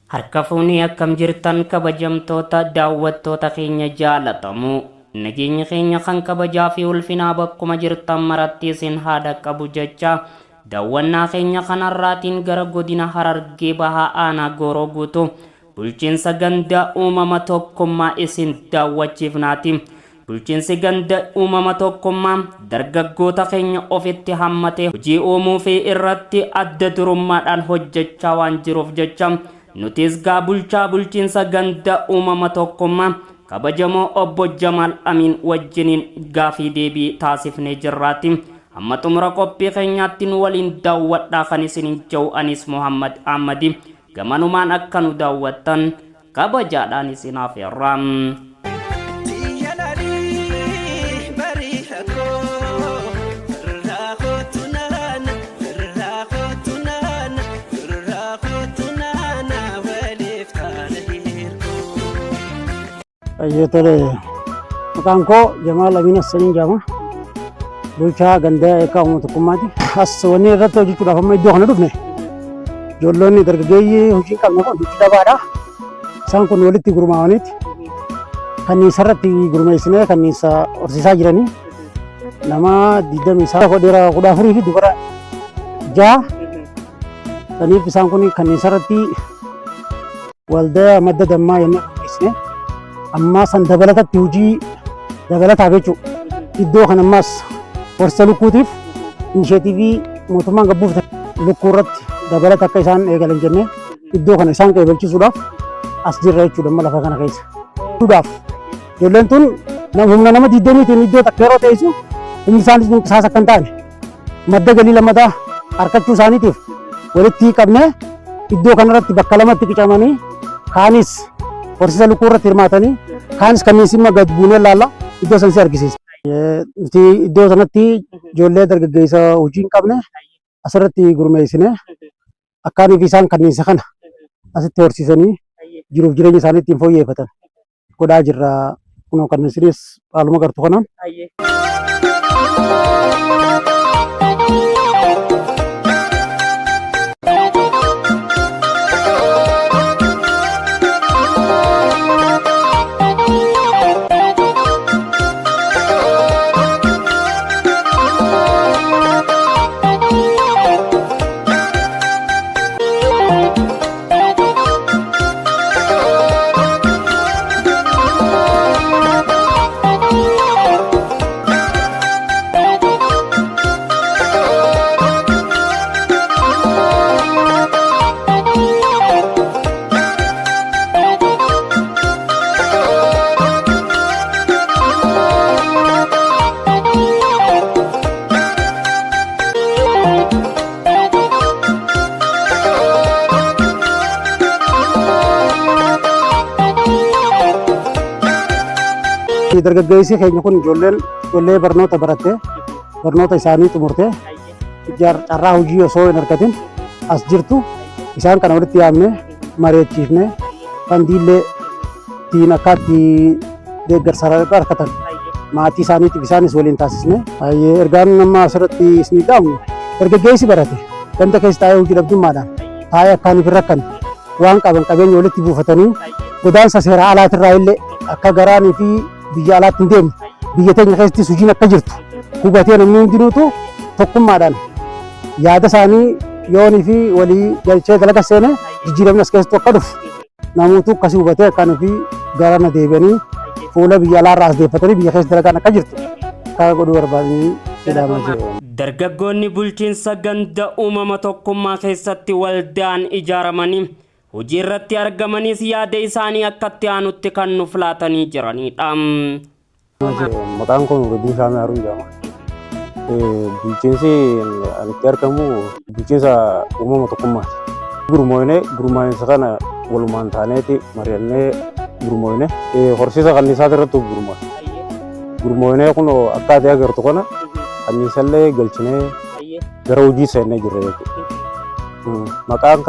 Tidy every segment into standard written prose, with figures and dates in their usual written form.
Harka fuunee akkam jirtan kabajamtoota daawwattoota keenya jaalatamoo nageenyi keenya kan kabajaa fi ulfinaa bakkuma jirtan maratti isin haa dhaqqabu jecha daawwannaa keenya kanarraatiin gara godina Harargee Bahaa Aanaa Gooroo Guutuu bulchiinsa ganda uumama tokkummaa isin daawwachiifnaati. Bulchiinsi ganda uumama tokkummaa dargaggoota keenya ofitti hammatee hojii uumuu fi irratti adda durummaadhaan hojjechaa waan jiruuf jecha nutis gaa bulchaa bulchiinsa ganda uumama tokkummaa kabajamoo obbo Jamaal Amiin wajjiniin gaafii deebii taasifnee jirraati. Hamma xumura qophii keenyaatti nu waliin daawwadhaa kan isiniin jedhu anis Muhammad Ahmadi gamanumaan akka nu daawwattan kabajaadhaan isin afeerra. Tiyya laalii barii rakkoo irraa kootu naana irraa kootu naana irraa kootu naana waliif taana hirkoo. Ayyee tole. Maqaan koo Jamaal Amiin Hassaniin jedhama. Bulchaa ganda Eekkaa Uummata Tokkummaati. As wanni irratti hojjechuudhaaf amma iddoo kana dhufne ijoolloonni dargaggeeyyii hojii hin qabne kun hojii dhabaadha. Isaan kun walitti gurmaa'aniiti kanniisa irratti gurmeessinee kanniisa horsiisaa jiranii nama digdamii isaa dhiira 14 fi dubara 6 saniif isaan kun kanniisa irratti waldaa madda dammaa jennee gurmeessine ammaa san dabalatatti hojii dabalataaf jechuudha. Iddoo kana ammaas horsiisa lukkuutiif inisheetiivii mootummaan gabbuufte lukkuu irratti dabalata akka isaan eegalan jennee iddoo kana isaan qeebalchisuudhaaf as jirra jechuudha amma lafa kana keessa. Dhugaaf ijoolleen tun humna nama digdamiitiin iddoo takka yeroo teessu humni isaanis kun qisaasa akka hin taane madda galii lammataa harkachuu isaaniitiif walitti qabnee iddoo kanarratti bakka lamatti qicamanii kaanis horsiisa lukkuu irratti hirmaatanii kaanis kanniis immoo gad buunee laalla iddoo san si argisiisa. Nuti iddoo sanatti ijoollee dargaggeessa hojii hin qabne asirratti gurmeessine akkaaniif isaan kanniisa kana asitti horsiisanii jiruuf jireenya isaanii ittiin fooyyeffatan godhaa jirra. Kunoo kanniisinis haaluma gartuu kanaan. Dargaggeessi keenya kun ijoolleen ijoollee barnoota barattee barnoota isaanii xumurtee carraa hojii osoo hin argatin as jirtu isaan kana walitti yaamnee mari'achiifnee fandiillee ittiin akka itti deeggarsa argatan maatii isaaniitiif isaanis waliin taasisne. Baay'ee ergaan amma asirratti isinii dhaamnu dargaggeessi barate ganda keessa taa'ee hojii dhabdummaadhaan taa'ee akkaaniif hin rakkanne waan qaban qabeenya walitti buufatanii godaansa seera alaatirraa illee akka garaanii fi biyya alaatti hin deemne biyya teenya keessattis hojiin akka jirtu hubatee namni hundinuutu tokkummaadhaan yaada isaanii yoonii fi walii galchee dalaga seene jijjiiramni as keessattuu akka dhufu namoota akkasii hubatee akkaan fi garana deebi'anii fuula biyya alaarraa as deeffatanii biyya keessa dalagaan akka jirtu akka godhuu barbaadanii jedhamaa jiru. Dargaggoonni bulchiinsa ganda uumama tokkummaa keessatti waldaan ijaaramanii hojii irratti argamanis yaada isaanii akkatti aanutti kan nuuf laatanii jiranidha. Maqaan koo Nuruddin Shaamee Haruun jedhama. Bulchiinsi ani itti argamu bulchiinsa uumama tokkummaati. Gurmooyne gurmaa'insa kana walumaan taaneeti mari'annee gurmooyne horsiisa kanniisaati irratti gurmooyne. Gurmooynee kun akka ati agartu kana kanniisallee galchinee gara hojii seennee jirra jechuudha. Maqaan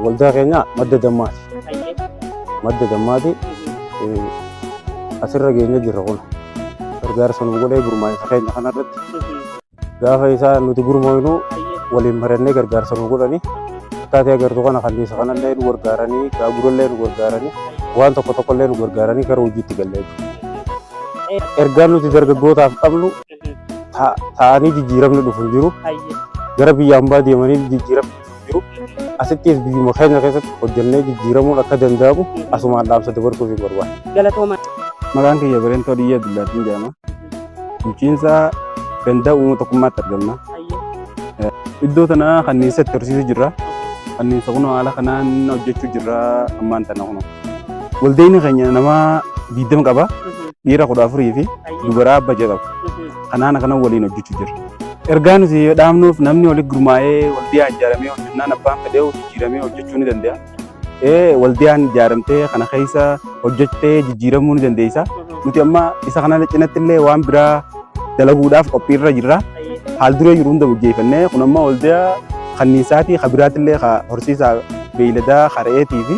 waldaa keenyaa madda dammaati. Madda dammaati. Asirra geenye jirra kun. Gargaarsa nu godhee gurmaa'insa keenya kanarratti gaafa isaa nuti gurmooynu waliin mari'annee gargaarsa nu godhani. Akkaataa agartu kana kanniisa kanallee nu gargaaranii, gaagurallee nu gargaaranii, waan tokko tokkollee nu gargaaranii gara hojiitti galle jechuudha. Ergaan nuti dargaggootaaf qabnu taa'anii jijjiiramni dhufu hin jiru. Gara biyya ambaa deemanii jijjiiramni dhufu hin jiru. Asittis biyyuma keenya keessatti hojjennee jijjiiramuun akka danda'amu asumaan dhaamsa dabarsuuf hin barbaadu. Galatooma. Maqaan kiyya Bareentoo Diyyee Abdullaatiin jedhama. Bulchiinsa ganda uumama tokkummaatti argamna. Iddoo tana kanniisa itti horsiisuu jirra. Kanniisa kun haala kanaan hojjechuu jirra ammaan tana kun. Waldeenni keenya nama 20 qaba. Dhiira 14 fi dubara abba 6 qaba. Kanaan akkana waliin hojjechuu jirra. Ergaa nuti dhaamnuuf namni walitti gurmaa'ee waldiyaan ijaaramee hojjennaan abbaan fedhee jijjiiramee hojjechuu ni danda'a. Waldiyaan ijaaramtee kana keessa hojjettee jijjiiramuu ni dandeessa. Nuti amma isa kana cinatti illee waan biraa dalaguudhaaf qophiirra jirra. Haal duree jiru hunda mijeeffannee kun amma waldiyaa kanniisaatii ka biraatillee ka horsiisaa beeyladaa ka re'eetii fi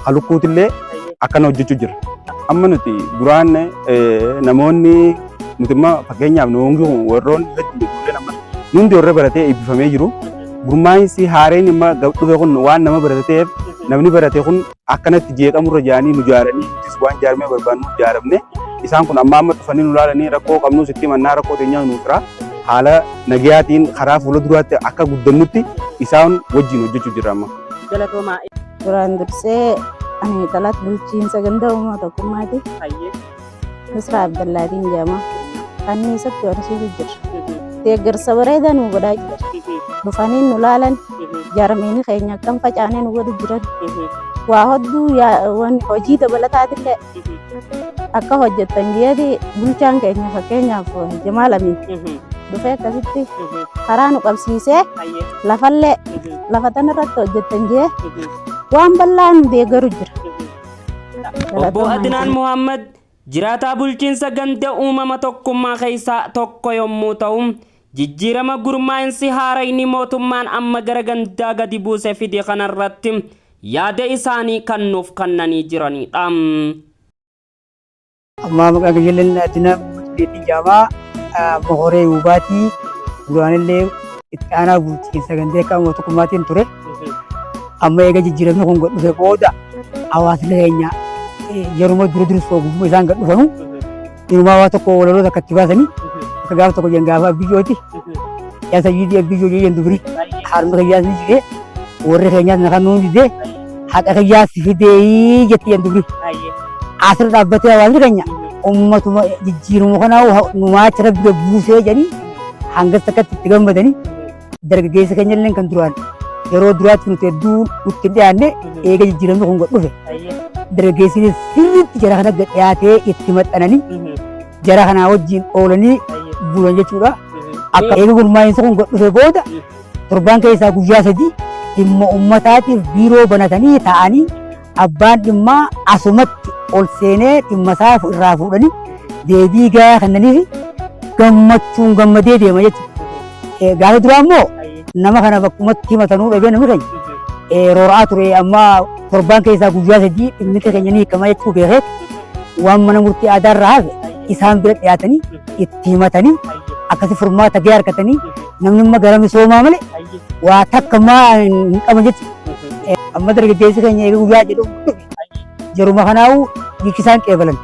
ka lukkuutillee akkana hojjechuu jira. Amma nuti duraan namoonni nuti amma fakkeenyaaf nuungi kun warroonni hedduu ijoolleen amma nundi warra baratee eebbifamee jiru. Gurmaa'insi haareen amma dhufe kun waan nama barate ta'eef namni barate kun akkanatti jeeqamurra jaanii nu jaaranii nutis waan jaarmee barbaannu jaaramne isaan kun amma amma dhufanii nu laalanii rakkoo qabnus itti mannaa rakkoo teenyaa nuuf fira haala nagayaatiin karaa fuula duraatti akka guddannutti isaan wajjin hojjechuu jirra amma. Galatoomaa. Duraan dursee ani Xalaat bulchiinsa ganda uumaa tokkummaati. Misraa Abdallaatiin jedhama. Kanniisatti horsiisu jirra. Deeggarsa bareedaa nu godhaa jira. Dhufanii nu laalan jaarmeeni keenya akkam facaanee nu godhu jiran. Waa hedduu hojii dabalataatillee akka hojjettan jeeti bulchaan keenya fakkeenyaaf Jamaal Amiin dhufee akkasitti karaa nu qabsiisee lafallee lafa tanarratti hojjettan jee waan bal'aa nu deeggaru jira. Obbo Adnaan Muhammad jiraataa bulchiinsa ganda uumama tokkummaa keessaa tokko yommuu ta'u, jijjiirama gurmaa'insi haarayni mootummaan amma gara gandaa gadi buuse fide kanarratti yaada isaanii kan nuuf kennanii jiranidha. Ammaa maqaan kiyyalleen Adinaa Muhammad Jaamaa Mohoree Yuubaatii duraanillee itti aanaa bulchiinsa gandee qaama tokkummaatiin ture. Amma eega jijjiiramni kun gad dhufe booda hawaasni keenya yeruma dura dursoo gufuma isaan gad dhufanu inumaa waa tokko walaloo takka itti baasanii akka gaafa tokko jedhan gaafa abbiyyooti. Yaa sayyidii abbiyyoo jedhan dubri harma kiyyaas ni jigee warri keenyaas na kannuu didee haqa kiyyaas fidee jetti jedhan dubri. Asirra dhaabbatee hawaasni keenya ummatuma jijjiirama kanaa numaacha rabbi buusee jedhanii hangas takkatti itti gammadanii dargaggeessa keenya illee kan duraan yeroo duraatti nuti hedduu nutti hin dhiyaanne eega jijjiiramni kun gad dhufe dargaggeessinis sirriitti jara kana gad dhiyaatee itti maxxananii jara kanaa wajjin oolanii bulan jechuudha. Akka eega gurmaa'insa kun gad dhufe booda torbaan keessaa guyyaa 3 dhimma ummataatiif biiroo banatanii taa'anii abbaan dhimmaa asumatti ol seenee dhimma isaa irraa fuudhanii deebii gahaa kennaniif gammachuun gammadee deema jechuudha. Gaafa duraa immoo nama kana bakkumatti himatanuu dhabee namni keenya roora'aa ture amma torbaan keessaa guyyaa 3 dhimmi keenya ni hiikama jechuu beekee waan mana murtii aadaa irraa hafe isaan bira dhiyaatanii itti himatanii akkasi furmaata gahee argatanii namni amma gara misoomaa malee waa takka maa hin qaban jechuudha. Amma dargaggeessi keenya eega guyyaa jedhu dhufe yeruma kanaa'u hiikisaan qeebalan.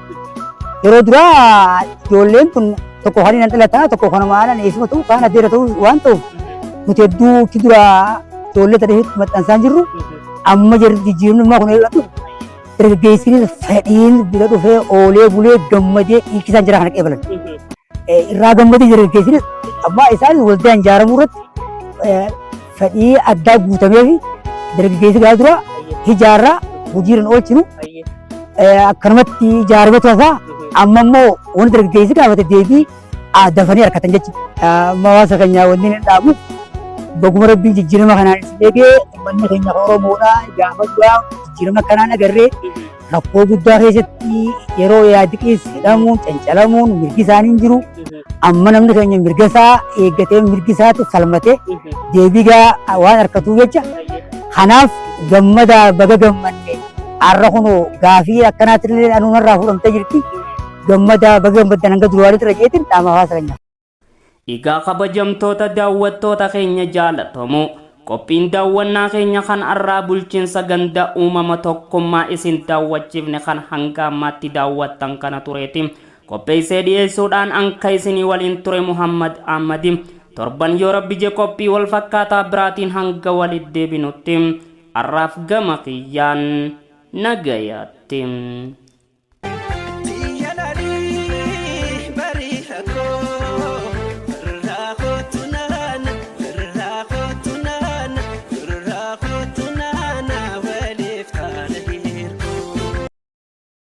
Yeroo duraa ijoolleen tun tokko kan hin dhalataa tokko kan maanan eessuma ta'u kaan adeera ta'u waan ta'uuf nuti hedduu itti dura ijoollee tana maxxansaan jirru amma jijjiiramni ammaa kun eega dhufe dargaggeessinis fedhiin bira dhufee oolee bulee gammadee hiikisaan jira kana qeebalan. Irraa gammadee dargaggeessinis amma isaan waldaan ijaaramuu irratti fedhii addaa guutamee fi dargaggeessi gaafa dura ijaarraa hojiirra oolchinu akkanumatti ijaaramee hafaa amma immoo wanti dargaggeessi gaafate deebii dafanii harkatan jechuudha. Amma hawaasa keenya wanni hin dhaabu baguma rabbiin jijjiirama kanaan isin eegee uummanni keenya Oromoodha gaafa duraa jijjiirama kanaan agarree rakkoo guddaa keessatti yeroo yaadiqiis hidhamuun cancalamuun mirgi isaanii hin jiru. Amma namni keenya mirga isaa eeggatee mirgi isaatti falmatee deebii gaa waan harkatuuf jecha kanaaf gammada baga gammanne har'a kunoo gaafii akkanaatti illee anuun irraa fuudhamtee jirti. Gammada baga gammaddan hanga duraanii irra jeetiin dhaama hawaasa keenya. Egaa kabajamtoota daawwattoota keenya jaalatamoo Qophiin daawwannaa keenya kan arraa bulchiinsa ganda uumama tokkummaa isin daawwachiifne kan hanga ammaatti daawwattan kana tureeti. Qopheessee dhiyeessuudhaan anka isinii waliin ture Muhammad Ahmadi. Torban yoo rabbi je qophii wal fakkaataa biraatiin hanga walitti deebinutti arraaf gama kiyyaan nagayaatti.